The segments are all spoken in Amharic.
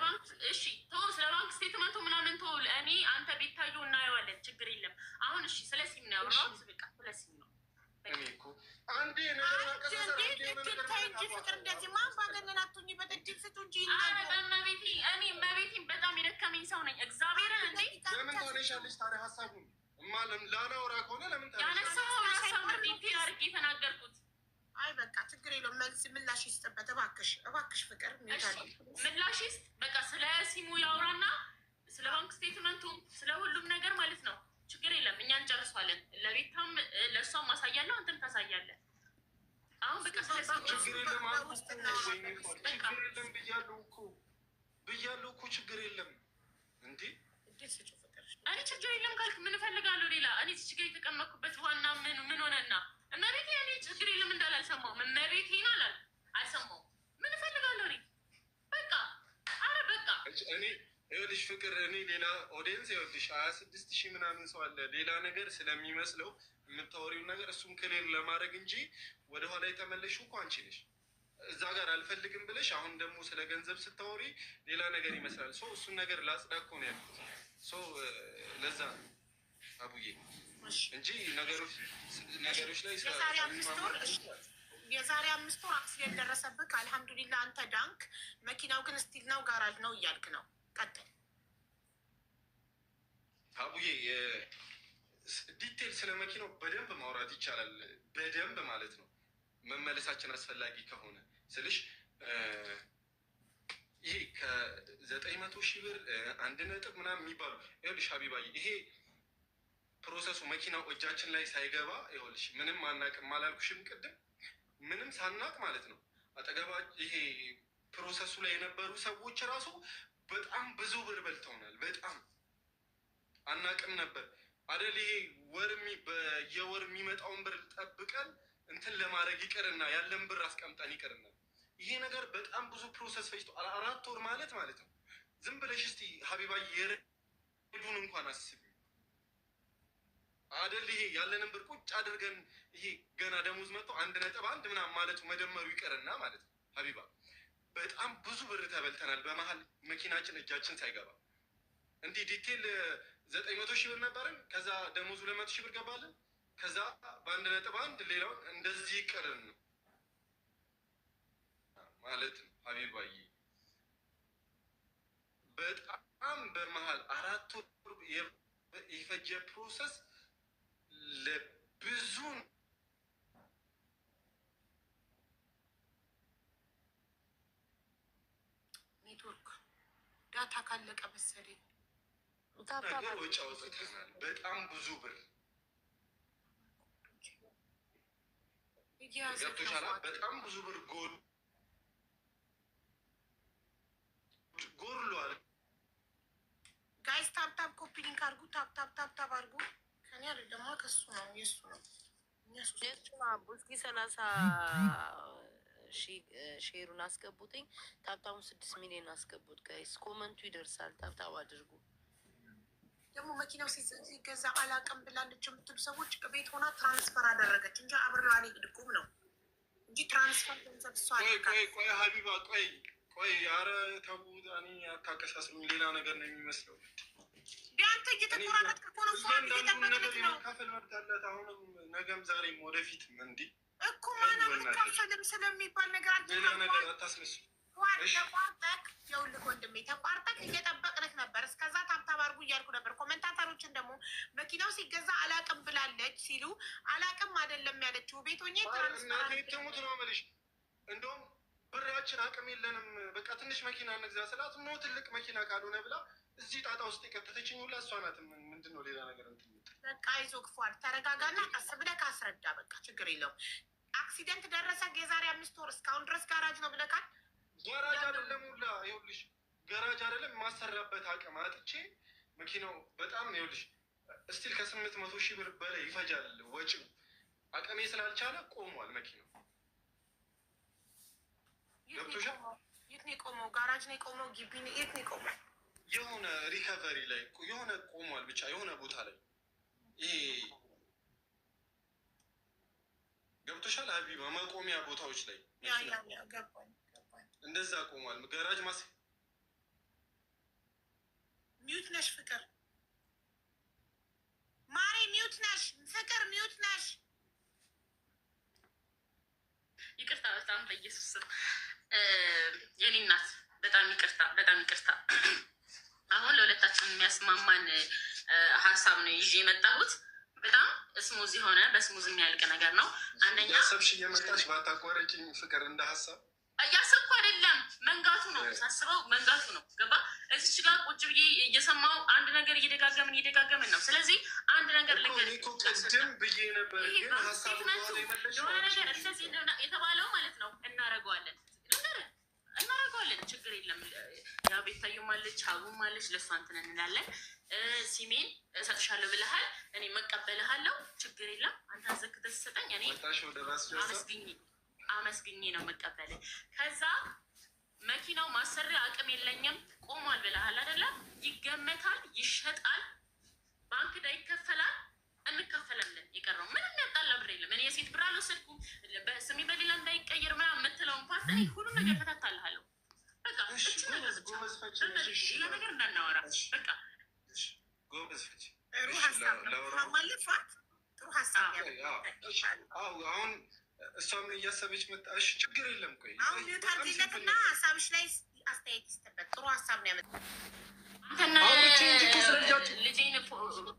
ባንክ እሺ ተወው፣ ስለ ባንክ statement ኡ ምናምን ተወው። እኔ አንተ ቤታዮ እናየዋለን፣ ችግር የለም። አሁን እሺ ስለ ሲም ነው ያወራሁት። በቃ ስለ ሲም ነው። እኔ እኮ አንዴ ነገር ማቀሳሰር እንዴ አንዴ የሆነ እድል ነገር ተይ እንጂ ማለት ፍቅር፣ እንደዚህ ማንባገነን አትሁኚ። በእድል ስጡ እንጂ አረ ይናገር። በእመቤቴ እኔ እመቤቴን በጣም የደከመኝ ሰው ነኝ። እግዚአብሔርን እንዴ ለምን ታነሻለሽ ታዲያ ሀሳቡን? እማ ላላወራ ከሆነ ለምን ታነሻለሽ? ያነሳኸውን ሀሳብ ነው detail አድርጌ የተናገርኩት። አይ በቃ ችግር የለውም። መልስ ምላሽ ይስጥበት እባክሽ፣ እባክሽ ፍቅር። እሺ ምላሽ ይስጥ። በቃ ስለ ሲሙ ያውራና ስለ ባንክ statement ኡ ስለ ሁሉም ነገር ማለት ነው። ችግር የለም፣ እኛ እንጨርሷለን። ለቤታም ለእሷም ማሳያለሁ፣ አንተም ታሳያለህ። አሁን በቃ ስለ ሲሙ ችግር የለም አልኩህ በውስጥ እኮ ወይኔ ችግር የለም ብያለሁ እኮ ብያለሁ እኮ ችግር የለም እንዴ። እድል ስጪው ፍቅር። እኔ ችግር የለም ካልክ ምን እፈልጋለሁ ሌላ? እኔ እዚህ ጋር የተቀመጥኩበት ዋና ምን ምን ሆነና? እመቤቴ እኔ ችግር የለም እንዳል አልሰማሁም። እመቤቴን አላል አልሰማሁም። ምን እፈልጋለሁ እኔ? በቃ አረ በቃ እኔ ይኸውልሽ ፍቅር፣ እኔ ሌላ audience ይኸውልሽ 26,000 ምናምን ሰው አለ። ሌላ ነገር ስለሚመስለው የምታወሪውን ነገር እሱን clear ለማድረግ እንጂ ወደኋላ የተመለሽው እኮ አንቺ ነሽ። እዛ ጋር አልፈልግም ብለሽ አሁን ደግሞ ስለ ገንዘብ ስታወሪ ሌላ ነገር ይመስላል። So እሱን ነገር ላጽዳ እኮ ነው ያልኩት። So ለዛ ነው አቡዬ እንጂ ነገሮች ነገሮች ላይ የዛሬ 5 ወር እሺ፣ የዛሬ 5 ወር accident ደረሰብህ። አልሐምዱሊላ አንተ ዳንክ። መኪናው ግን still ነው ጋራጅ ነው እያልክ ነው። ቀጥል። አቡዬ detail ስለ መኪናው በደንብ ማውራት ይቻላል። በደንብ ማለት ነው። መመለሳችን አስፈላጊ ከሆነ ስልሽ ይሄ ከ900,000 ብር አንድ ነጥብ ምናምን የሚባሉ ይኸውልሽ ሀቢባዬ፣ ይሄ process ኡ መኪናው እጃችን ላይ ሳይገባ ይኸውልሽ ምንም አናቅም አላልኩሽም ቅድም? ምንም ሳናቅ ማለት ነው። አጠገባ ይሄ process ኡ ላይ የነበሩ ሰዎች ራሱ በጣም ብዙ ብር በልተውናል። በጣም አናቅም ነበር አደል? ይሄ ወር በየወር የሚመጣውን ብር ጠብቀን እንትን ለማድረግ ይቅርና ያለን ብር አስቀምጠን ይቅርና ይሄ ነገር በጣም ብዙ process ፈጅቶ 4 ወር ማለት ማለት ነው። ዝም ብለሽ እስቲ ሀቢባ የረዱን እንኳን አስቢ አደል? ይሄ ያለንን ብር ቁጭ አድርገን ይሄ ገና ደሞዝ መጥቶ 1.1 ምናምን ማለቱ መደመሩ ይቅርና ማለት ነው ሀቢባ በጣም ብዙ ብር ተበልተናል። በመሀል መኪናችን እጃችን ሳይገባ እንዲህ detail 900,000 ብር ነበረን። ከዛ ደሞዝ 200,000 ብር ገባልን። ከዛ በ1.1 ሌላውን እንደዚህ ይቅርን ነው ማለት ነው ሀቢባዬ። በጣም በመሀል 4 ወር የፈጀ process ለብዙ network data ካለቀ መሰለኝ። ነገር ወጪ አውጥተናል። በጣም ብዙ ብር እየያዘ ገብቶሻል። በጣም ብዙ ብር ጎድሏል። Guys, tap tap copy link አድርጉ። Tap tap tap tap አድርጉ። ከኔ አይደለም ከሱ ነው የሱ ነው። እኛ ሶስት እስኪ 30,000 share ኡን አስገቡትኝ። Tap tap ኡን 6 ሚሊዮን አስገቡት guys። Comment ኡ ይደርሳል። Tap tap አድርጉ። ደግሞ መኪናው ሲገዛ አላውቅም ብላለች የምትሉ ሰዎች ቤት ሆና transfer አደረገች እንጂ አብሬው አልሄድኩም ነው እንጂ transfer ገንዘብ እሷ ቆይ አድርጋ ቆይ ቆይ ሀቢባ ቆይ ቆይ፣ ኧረ ተው፣ እኔ አታቀሳስሩኝ። ሌላ ነገር ነው የሚመስለው። አንተ እየተቆራረጥክ እኮ ነው። ፏድ እያንዳንዱን ነገር እየጠበቅንህ ነው የመካፈል መብት አላት። አሁንም ነገም ዛሬም ወደፊትም እንዲህ እኮ ማን አልካፈልም ስለሚባል ነገር ሌላ ነገር አታስነሱ። ፏድ እሺ። ተቋርጠክ፣ ይኸውልህ ወንድሜ ተቋርጠክ እየጠበቅንህ ነበር። እስከዛ tap tap አድርጉ እያልኩ ነበር። Commentator ኦችን ደግሞ መኪናው ሲገዛ አላቅም ብላለች ሲሉ አላቅም አይደለም ያለችው ቤት ሆኜ transfer እናቴ ትሙት ነው የምልሽ። እንደውም ብራችን አቅም የለንም በቃ ትንሽ መኪና እንግዛ ስላት no ትልቅ መኪና ካልሆነ ብላ እዚህ ጣጣ ውስጥ የከተተችኝ ሁላ እሷ ናት። ምንድን ነው ሌላ ነገር እንትን የምትል? በቃ አይዞህ ፏድ፣ ተረጋጋና ቀስ ብለህ ካስረዳ። በቃ ችግር የለውም። Accident ደረሰ የዛሬ 5 ወር እስካሁን ድረስ ጋራጅ ነው ብለካል። ጋራጅ አይደለም ሁላ ይኸውልሽ፣ ጋራጅ አይደለም የማሰራበት አቅም አጥቼ መኪናው በጣም ይኸውልሽ still ከ800,000 ብር በላይ ይፈጃል ወጪው። አቅሜ ስላልቻለ ቆሟል መኪናው። የት ነው ገብቶሻል? የቆመው? የት ነው የቆመው? ጋራጅ ነው የቆመው? ግቢ ነው? የት ነው የቆመው? የሆነ recovery ላይ የሆነ ቆሟል፣ ብቻ የሆነ ቦታ ላይ ይሄ ገብቶሻል ሀቢባ፣ መቆሚያ ቦታዎች ላይ ያ መኪና ያ ያ ገባኝ ገባኝ። እንደዛ ቆሟል። ገራጅ Mute ነሽ ፍቅር ማሬ፣ mute ነሽ ፍቅር፣ mute ነሽ። ይቅርታ በጣም በኢየሱስ ስም የኔ እናት በጣም ይቅርታ፣ በጣም ይቅርታ። አሁን ለሁለታችን የሚያስማማን ሀሳብ ነው ይዤ የመጣሁት። በጣም smooth የሆነ በ smooth የሚያልቅ ነገር ነው። አንደኛ ያሰብሽ እየመጣሽ ባታቋረጭኝ ፍቅር፣ እንደ ሀሳብ። እያሰብኩ አይደለም፣ መንጋቱ ነው ሳስበው፣ መንጋቱ ነው። ገባ? እዚች ጋር ቁጭ ብዬ እየሰማሁ አንድ ነገር እየደጋገምን እየደጋገምን ነው። ስለዚህ አንድ ነገር ልንገርህ፣ እኮ ቅድም ብዬ ነበር፣ ይሄ ግን ሀሳቡ statement ኡ የሆነ ነገር እንደዚህ የተባለው ማለት ነው። እናደርገዋለን፣ ልንገርህ፣ እናደርገዋለን። ችግር የለም። ያው ቤታዩም አለች፣ ሀቡም አለች፣ ለእሷ እንትን እንላለን። ሲሜን እሰጥሻለሁ ብለሃል፣ እኔ መቀበልሃለሁ። ችግር የለም። አንተ አዘክተህ ስትሰጠኝ እኔ መጣሽ ወደ ራስሽ ሀሳብ። አመስግኜ አመስግኜ ነው መቀበል። ከዛ መኪናው ማሰሪያ አቅም የለኝም ቆሟል ብለሃል አይደለ? ይገመታል፣ ይሸጣል፣ ባንክ ዕዳ ይከፈላል፣ እንከፈላለን። የቀረው ምንም ያጣላ ብር የለም። እኔ የሴት ብር አልወሰድኩም፣ በስሜ በሌላ እንዳይቀየር ምናምን የምትለውን part እኔ ሁሉም ነገር ፈታታልሃለሁ። በቃ እሺ፣ እቺ ነገር ጎበዝ ብቻ ጎበዝ ፈቺ ነሽ። እሺ፣ ሌላ ነገር እንዳናወራ በቃ። እሺ፣ ጎበዝ ፈቺ። ጥሩ እሺ፣ ሀሳብ ነው። ላውራ? ማለፏት ጥሩ ሀሳብ ነው። አዎ፣ እሺ። አዎ፣ አሁን እሷም እያሰበች መጣ። እሺ፣ ችግር የለም። ቆይ አሁን mute በጣም አድርጊለትና simple ነገር። ሀሳብሽ ላይ አስተያየት ይስጥበት። ጥሩ ሀሳብ ነው ያመጣው። አንተና አውርቼ እንጂ እኮ ስለ ልጃችን ልጄን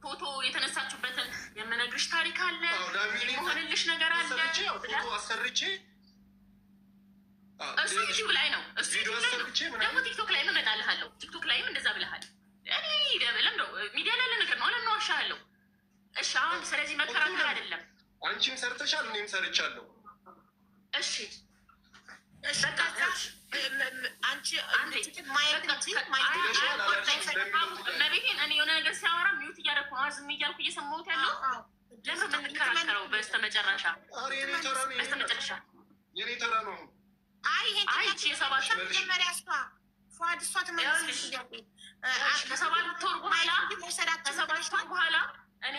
ፎቶ የተነሳችሁበትን የምነግርሽ ታሪክ አለ፣ አዎ፣ laminate የመሆንልሽ ነገር አለ። አሰርቼ፣ ያው ፎቶ አሰርቼ፣ አዎ፣ እሱ ዩቲዩብ ላይ ነው። እሱ ቪዲዮ ዩቲዩብ ላይ ነው። አሰርቼ ደግሞ ምናምን። ቲክቶክ ላይም እመጣልሃለሁ። ቲክቶክ ላይም እንደዛ ብለሃል። እኔ ለምደው ሚዲያ ላይ ያለ ነገር ነው። ለምን ዋሻለሁ? እሺ አሁን ስለዚህ መከራከር አይደለም። አንቺም ሰርተሻል፣ እኔም ሰርቻለሁ። እሺ። እሺ፣ በቃ ከዛ አንቺ አንዴ ማየት እንጂ ማየት ብለሽዋል አላልሽም? በሚለው ጥያቄ እመቤቴን እኔ የሆነ ነገር ሲያወራ mute እያደረኩ ነው፣ ዝም እያልኩ እየሰማሁት ያለው። ለምን የምንከራከረው? በስተመጨረሻ ኧረ የኔ ተራ ነው። የኔ በስተመጨረሻ የኔ ተራ ነው አሁን። አይ ይሄን አይ ይቺ የሰባት መጀመሪያ እሷ ፏድ እሷ ትመልስ። ከ7 ወር በኋላ ከ7 ወር በኋላ እኔ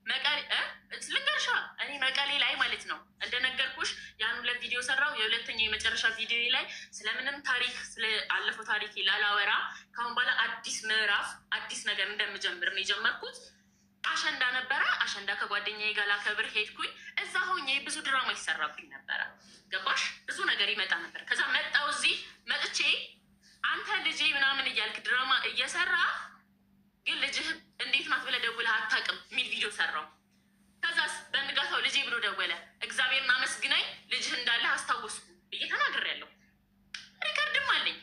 መቀሌ ልንገርሻ፣ እኔ መቀሌ ላይ ማለት ነው እንደነገርኩሽ ያን ሁለት ቪዲዮ ሰራው። የሁለተኛው የመጨረሻ ቪዲዮ ላይ ስለምንም ታሪክ ስለአለፈው ታሪክ ላላወራ ከአሁን በኋላ አዲስ ምዕራፍ አዲስ ነገር እንደምጀምር ነው የጀመርኩት። አሸንዳ ነበረ። አሸንዳ ከጓደኛዬ ጋር ላከብር ሄድኩኝ። እዛ ሆኜ ብዙ ድራማ ይሰራብኝ ነበረ። ገባሽ? ብዙ ነገር ይመጣ ነበር። ከዛ መጣው፣ እዚህ መጥቼ አንተ ልጄ ምናምን እያልክ ድራማ እየሰራ ግን ልጅህ እንዴት ናት ብለህ ደውለህ አታውቅም የሚል ቪዲዮ ሰራው። ከዛስ በንጋታው ልጄ ብሎ ደወለ። እግዚአብሔርን አመስግናኝ ልጅህ እንዳለ አስታወስኩ ብዬ ተናግሬያለሁ። Record ም አለኝ።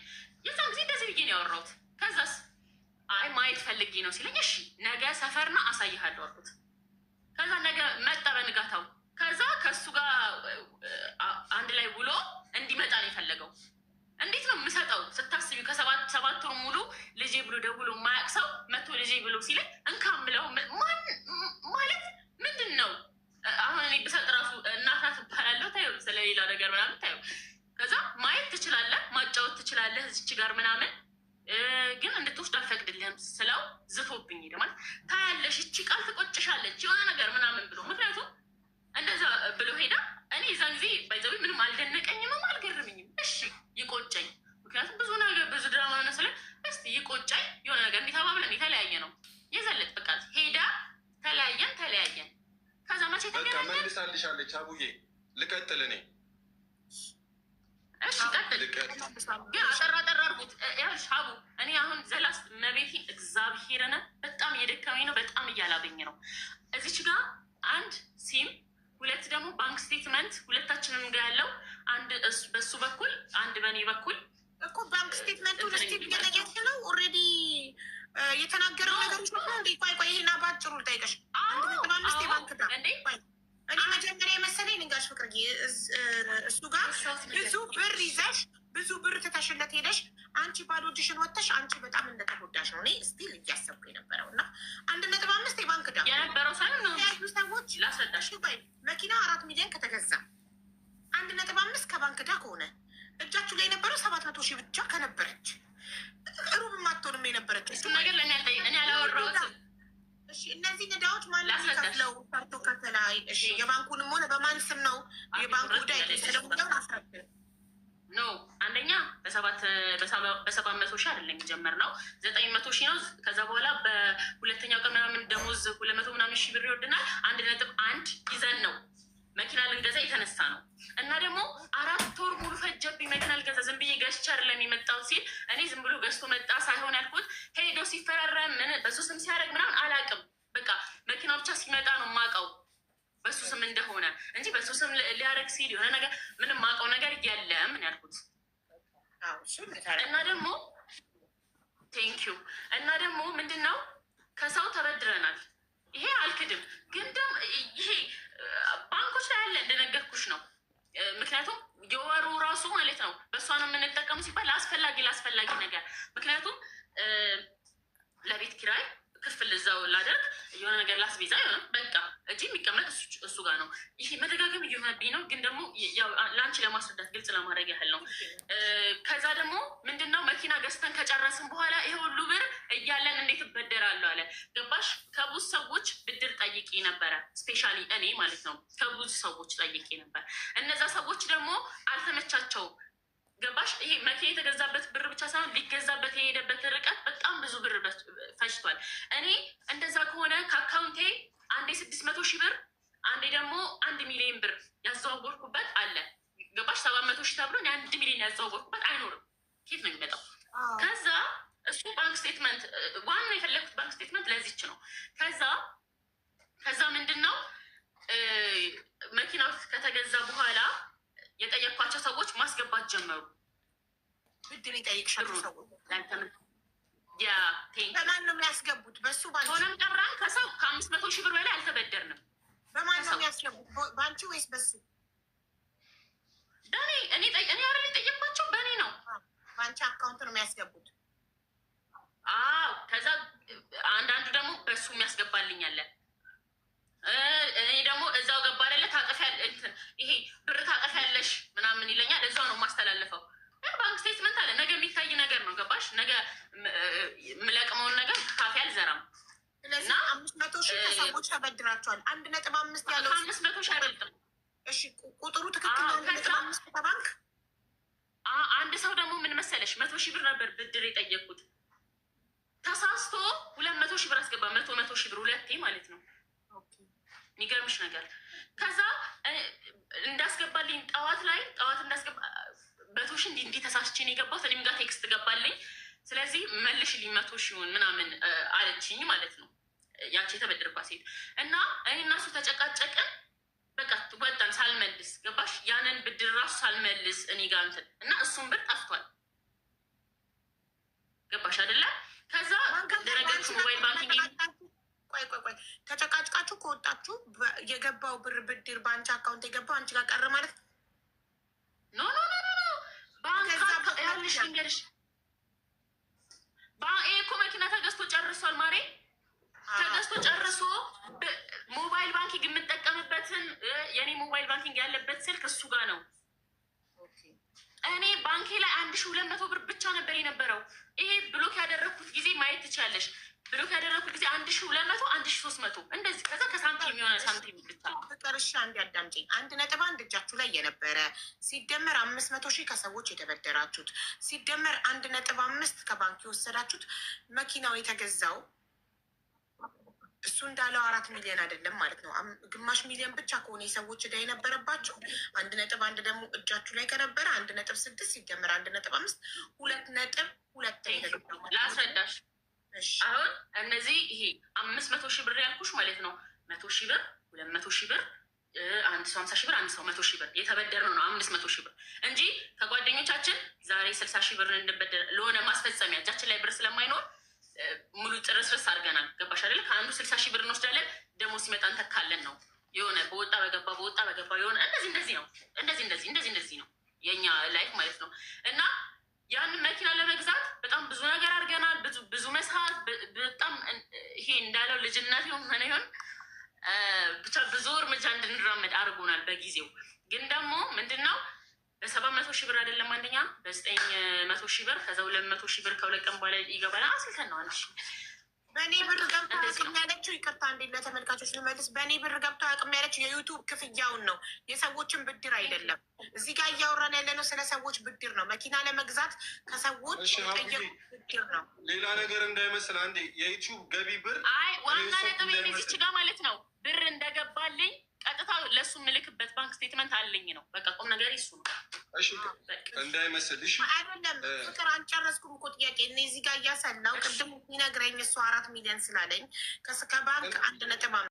የዛን ጊዜ እንደዚህ ብዬ ነው ያወራሁት። ከዛስ አይ ማየት ፈልጌ ነው ሲለኝ እሺ ነገ ሰፈርና አሳይሃለሁ አልኩት። ከዛ ነገ መጣ በንጋታው። ከዛ ከእሱ ጋር አንድ ላይ ውሎ እንዲመጣ ነው የፈለገው። እንዴት ነው የምሰጠው? ስታስቢው ከሰባት 7 ወር ሙሉ ልጄ ብሎ ደውሎ የማያውቅ ሰው መቶ ልጄ ብሎ ሲለኝ እንካ ምለው ማን ማለት ምንድን ነው? አሁን እኔ ብሰጥ ራሱ እናት ናት እባላለሁ። ታየው ስለሌላ ነገር ምናምን ታየው። ከዛ ማየት ትችላለህ፣ ማጫወት ትችላለህ እዚች ጋር ምናምን ግን እንድትወስድ አልፈቅድልህም ስለው ዝቶብኝ ሄደ። ማለት ታያለሽ፣ እቺ ቃል ትቆጭሻለች የሆነ ነገር ምናምን ብሎ፣ ምክንያቱም እንደዛ ብሎ ሄዳ። እኔ የዛን ጊዜ by the way ምንም አልደነቀኝምም አልገርምኝም። እሺ ይቆጨኝ፣ ምክንያቱም ብዙ ነገር ብዙ ድራማ ነው ስለ እስቲ ይቆጨኝ የሆነ ነገር እንዲህ ተባብለን የተለያየ ነው የዘለጥ በቃ ሄዳ ተለያየን ተለያየን። ከዛ መቼ በቃ ተገናኘን? መልሳልሻለች። አቡዬ ልቀጥል እኔ። እሺ ቀጥል። ልቀጥል። ግን አጠራ አጠራ አድርጉት። ይኸውልሽ ሀቡ፣ እኔ አሁን ዘላስ መቤቴን እግዚአብሔርን በጣም እየደከመኝ ነው፣ በጣም እያላበኝ ነው። እዚች ጋር አንድ ሲም፣ ሁለት ደግሞ bank statement ሁለታችንም ጋር ያለው፣ አንድ በሱ በኩል አንድ በእኔ በኩል። እኮ bank statement ኡን እስቲ እየጠየቅሽ ነው። Already የተናገረው ነገር ነው እንዴ? ቆይ ቆይ፣ ይሄን ባጭሩ ልጠይቅሽ። 1.5 የባንክ ዕዳ እንዴ። እኔ መጀመሪያ የመሰለኝ ልንገርሽ ፍቅርዬ፣ እሱ ጋር ብዙ ብር ይዘሽ ብዙ ብር ትተሽለት ሄደሽ አንቺ ባዶ እጅሽን ወጥተሽ አንቺ በጣም እንደተጎዳሽ ነው እኔ still እያሰብኩ የነበረው። እና 1.5 የባንክ ዕዳ የነበረው ሳይሆን ነው ያሉ ሰዎች ላስረዳሽ። ቆይ፣ መኪናው 4 ሚሊዮን ከተገዛ 1.5 ከባንክ ዕዳ ከሆነ እጃችሁ ላይ የነበረው 700,000 ብቻ ከነበረች ሩብ ማትሆንም የነበረች እሱን ነገር ለእኔ እኔ አላወራሁትም። እሺ እነዚህ ዕዳዎች ማን ላስረዳሽ። የሚከፍለው? ሰርቶ ከፈላይ እሺ፣ የባንኩንም ሆነ በማን ስም ነው የባንኩ ዕዳ የተወሰደው? ጉዳዩን አስረዳኝ። No፣ አንደኛ በሰባት በ700 ሺህ አይደለም የጀመርነው፣ 900 ሺህ ነው። ከዛ በኋላ በሁለተኛው ቀን ምናምን ደሞዝ 200 ምናምን ሺህ ብር ይወድናል። 1.1 ይዘን ነው መኪና ልንገዛ የተነሳ ነው። እና ደግሞ 4 ወር ሙሉ ፈጀብኝ መኪና ልገዛ። ዝም ብዬ ገዝቼ አይደለም የመጣሁት ሲል እኔ ዝም ብሎ ገዝቶ መጣ ሳይሆን ያልኩት ሄዶ ሲፈራረም ምን በሱ ስም ሲያደርግ ምናምን አላውቅም። በቃ መኪናው ብቻ ሲመጣ ነው የማውቀው በሱ ስም እንደሆነ እንጂ በሱ ስም ሊያደርግ ሲል የሆነ ነገር ምንም የማውቀው ነገር የለም ነው ያልኩት። እና ደግሞ thank you። እና ደግሞ ምንድን ነው፣ ከሰው ተበድረናል። ይሄ አልክድም፣ ግን ደግሞ ይሄ ባንኮች ላይ ያለ እንደነገርኩሽ ነው። ምክንያቱም የወሩ ራሱ ማለት ነው በእሷ ነው የምንጠቀሙ ሲባል ለአስፈላጊ ለአስፈላጊ ነገር፣ ምክንያቱም ለቤት ኪራይ ክፍል እዛው ላደርግ፣ የሆነ ነገር ላስቤዛ የሆነ በቃ እጅ የሚቀመጥ እሱ ጋር ነው። ይሄ መደጋገም እየሆነብኝ ነው፣ ግን ደግሞ ለአንቺ ለማስረዳት ግልጽ ለማድረግ ያህል ነው። ከዛ ደግሞ ምንድነው፣ መኪና ገዝተን ከጨረስን በኋላ ይሄ ሁሉ ብር እያለን እንዴት እበደራለሁ አለ። ገባሽ? ከብዙ ሰዎች ብድር ጠይቄ ነበረ፣ specially እኔ ማለት ነው። ከብዙ ሰዎች ጠይቄ ነበር። እነዛ ሰዎች ደግሞ አልተመቻቸውም። ገባሽ? ይሄ መኪና የተገዛበት ብር ብቻ ሳይሆን ሊገዛበት የሄደበት ርቀት በጣም ብዙ ብር ፈጅቷል። እኔ እንደዛ ከሆነ ከአካውንቴ አንዴ 600 ሺህ ብር፣ አንዴ ደግሞ 1 ሚሊዮን ብር ያዘዋወርኩበት አለ። ገባሽ? 700 ሺህ ተብሎ እኔ 1 ሚሊዮን ያዘዋወርኩበት አይኖርም። ኬት ነው የሚመጣው? ከዛ እሱ bank statement፣ ዋናው የፈለግኩት bank statement ለዚች ነው። ከዛ ምንድን ነው፣ መኪናው ከተገዛ በኋላ የጠየኳቸው ሰዎች ማስገባት ጀመሩ። ብድር የጠየቅሻቸው ሰዎች Yeah, thank በማን ነው የሚያስገቡት? በሱ ባንቺ? ሆነም ቀራም ከሰው ከ500 ሺህ ብር በላይ አልተበደርንም። በማን ነው የሚያስገቡት? በአንቺ ወይስ በሱ? በእኔ። እኔ አይደል የጠየኳቸው? በእኔ ነው። በአንቺ account ነው የሚያስገቡት? አዎ። ከዛ አንዳንዱ ደግሞ በሱ የሚያስገባልኝ አለ። እኔ ደግሞ እዛው ገባ አይደለ ታጠፊያለሽ፣ እንትን ይሄ ብር ታጠፊያለሽ ምናምን ይለኛል። እዛው ነው የማስተላልፈው። Bank statement አለ። ነገ የሚታይ ነገር ነው። ገባሽ? ነገ የምለቅመውን ነገር ካፌ አልዘራም። ስለዚህ 500 ሺህ ከሰዎች ተበድራቸዋል። 1.5 ያለው ከ500 ሺህ አይበልጥም። እሺ፣ ቁጥሩ ትክክል ነው። 1.5 ከባንክ። አንድ ሰው ደግሞ ምን መሰለሽ፣ 100 ሺህ ብር ነበር ብድር የጠየቅኩት። ተሳስቶ 200 ሺህ ብር አስገባ። መቶ መቶ ሺህ ብር ሁለቴ ማለት ነው። የሚገርምሽ ነገር ከዛ እንዳስገባልኝ ጠዋት ላይ፣ ጠዋት እንዳስገባ 100 ሺህ እንዲህ እንዲህ ተሳስቼ ነው የገባሁት። እኔም ጋር text ገባልኝ። ስለዚህ መልሽልኝ 100 ሺውን ምናምን አለችኝ ማለት ነው። ያቺ የተበደርኳት ሴት። እና እኔ እና እሱ ተጨቃጨቅን። በቃ ወጣን ሳልመልስ። ገባሽ? ያንን ብድር ራሱ ሳልመልስ እኔ ጋር እንትን እና እሱን ብር ጠፍቷል። ገባሽ አይደለ? ከዛ እንደነገርኩሽ mobile banking ቆይ ቆይ ቆይ፣ ተጨቃጭቃችሁ ከወጣችሁ የገባው ብር፣ ብድር በአንቺ account የገባው አንቺ ጋር ቀረ ማለት ነው? No, no, no, no። ባንክ ያልሽ ልንገርሽ፣ ይሄ እኮ መኪና ተገዝቶ ጨርሷል ማሬ፣ ተገዝቶ ጨርሶ mobile banking የምጠቀምበትን፣ የእኔ mobile banking ያለበት ስልክ እሱ ጋር ነው። እኔ ባንኬ ላይ 1200 ብር ብቻ ነበር የነበረው። ይሄ block ያደረግኩት ጊዜ ማየት ትችላለሽ። Block ያደረግኩት ጊዜ 1200፣ 1300 እንደዚህ፣ ከዛ ከሳንቲም የሆነ ሳንቲም ብቻ። ፍቅር፣ እሺ አንድ አዳምጪኝ። 1.1 እጃችሁ ላይ የነበረ ሲደመር 500 ሺህ ከሰዎች የተበደራችሁት ሲደመር 1.5 ከባንክ የወሰዳችሁት፣ መኪናው የተገዛው እሱ እንዳለው 4 ሚሊዮን አይደለም ማለት ነው። ግማሽ ሚሊዮን ብቻ ከሆነ የሰዎች ዕዳ የነበረባቸው፣ 1.1 ደግሞ እጃችሁ ላይ ከነበረ፣ 1.6 ሲደመር 1.5 2.2 የተገዛው ማለት ነው። ላስረዳሽ። አሁን እነዚህ ይሄ 500 ሺህ ብር ያልኩሽ ማለት ነው፣ 100 ሺህ ብር፣ 200 ሺህ ብር፣ አንድ ሰው 50 ሺህ ብር፣ አንድ ሰው 100 ሺህ ብር የተበደርነው ነው 500 ሺህ ብር እንጂ ከጓደኞቻችን ዛሬ 60 ሺህ ብር እንበደር ለሆነ ማስፈጸሚያ እጃችን ላይ ብር ስለማይኖር ሙሉ ጥርስርስ አድርገናል። ገባሽ አይደለ? ከአንዱ 60 ሺህ ብር እንወስዳለን፣ ደግሞ ሲመጣ እንተካለን ነው። የሆነ በወጣ በገባ፣ በወጣ በገባ የሆነ እንደዚህ እንደዚህ ነው። እንደዚህ እንደዚህ እንደዚህ እንደዚህ ነው የኛ life ማለት ነው። እና ያንን መኪና ለመግዛት በጣም ብዙ ነገር አድርገናል። ብዙ ብዙ መስራት፣ በጣም ይሄ እንዳለው ልጅነት ይሁን ምን ይሁን ብቻ ብዙ እርምጃ እንድንራመድ አድርጎናል በጊዜው። ግን ደግሞ ምንድን ነው፣ በ700 ሺህ ብር አይደለም፣ አንደኛ በ900 ሺህ ብር፣ ከዛ 200 ሺህ ብር ከ2 ቀን በኋላ ይገባል። አስልተን ነው አንድ ሺህ በእኔ ብር ገብቶ አያውቅም ያለችው፣ ይቅርታ እንዴ ለተመልካቾች ልመልስ። በእኔ ብር ገብቶ አያውቅም ያለችው የ YouTube ክፍያውን ነው፣ የሰዎችን ብድር አይደለም። እዚህ ጋር እያወራን ያለ ነው ስለ ሰዎች ብድር ነው። መኪና ለመግዛት ከሰዎች የጠየቁት ብድር ነው። ሌላ ነገር እንዳይመስል አንዴ የ YouTube ገቢ ብር። አይ፣ ዋና ነጥብ እዚች ጋር ማለት ነው፣ ብር እንደገባልኝ ቀጥታ ለእሱ የምልክበት bank statement አለኝ ነው። በቃ ቁም ነገር እሱ ነው። እንዳይመስል። እሺ። አይደለም ፍቅር፣ አልጨረስኩም እኮ ጥያቄ። እኔ እዚህ ጋር እያሰላው ቅድም ሲነግረኝ እሱ 4 ሚሊዮን ስላለኝ ከባንክ 1.5